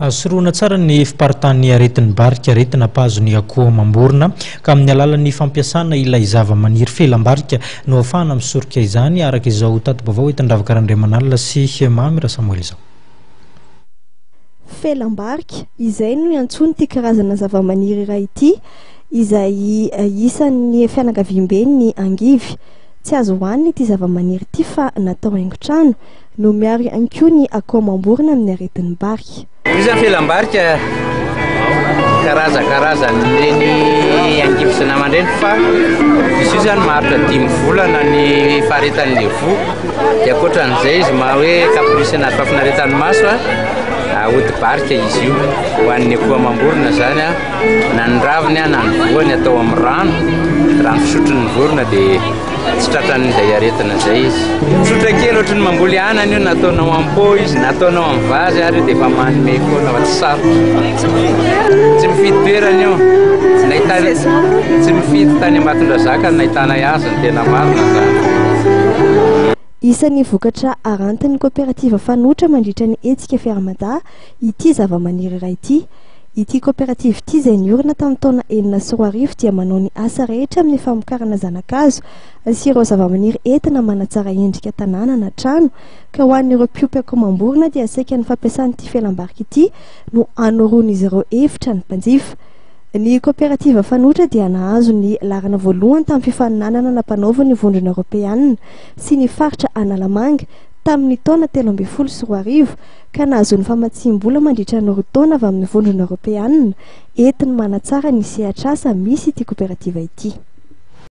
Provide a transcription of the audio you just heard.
Azo sorohina tsara ny fiparitahan'ny aretin'ny barika, aretina mpahazo ny akoho amam-borona, ka amin'ny alalan'ny fampiasana ilay zavamaniry felam-barika no ahafahana misoroka izany, araka izao tati-baovao entin'i Ravaka Randriamanalina sy Mamy Rasamoela izao. Felam-barika, izay no iantsoana ity karazana zavamaniry iray ity, izay isan'ny fianakaviamben'ny angivy. Tsy azo hohanina ity zavamaniry ity fa natao haingon-trano. no miaro ihany koa ny akoho amam-borona amin'ny aretin'ny barika. Io izany felam-barika karazakarazan'ireny angivy sy namany ireny fa izy io izany maharitra dimy volana ny faharetan'ilay voa dia ankoatran'izay izy maha hoe caprice anaty fahafinaretan'ny maso a, hodi-barika izy io ho an'ny akoho amam-borona izany a, na ny raviny na ny voany atao amin'ny rano, rano fisotron'ny vorona dia Tsy tratran'izay aretina izay izy. Tsotra kely ohatry ny mamboly anana io, na ataonao am pot izy, na ataonao am vase ary dia efa manome foana fa tsy sarotra. Tsy mifidy toerana io. Nahitana tsy mifidy tany Ambatondrazaka no nahitanay azy ny tena marina izany. Isan'ny vokatra arantin'ny kaoperativa Fanoitra mandritra ny hetsika Fiaramada ity zavamaniry iray ity. Ity kaoperativa ity izay niorina tamin'ny taona 2006 dia manao ny asa rehetra amin'ny famokarana zana-kazo sy ireo zavamaniry entina manatsara endrika tanàna na trano ka ho an'ireo mpiompy akoho amam-borona dia saika ny fampiasana ity felam-barika ity no anoroan'izy ireo hevitra ny mpanjifa. Ny kaoperativa Fanoitra dia nahazo ny laharana voalohany tamin'ny fifaninanana nampanaovin'ny Vondrona Eoropeanina sy ny faritra Analamanga tamin'ny taona 2013 ka nahazoany famatsiam-bola mandritra ny roa taona avy amin'ny Vondrona Eoropeanina entiny manatsara ny sehatr'asa misy ity koperativa ity.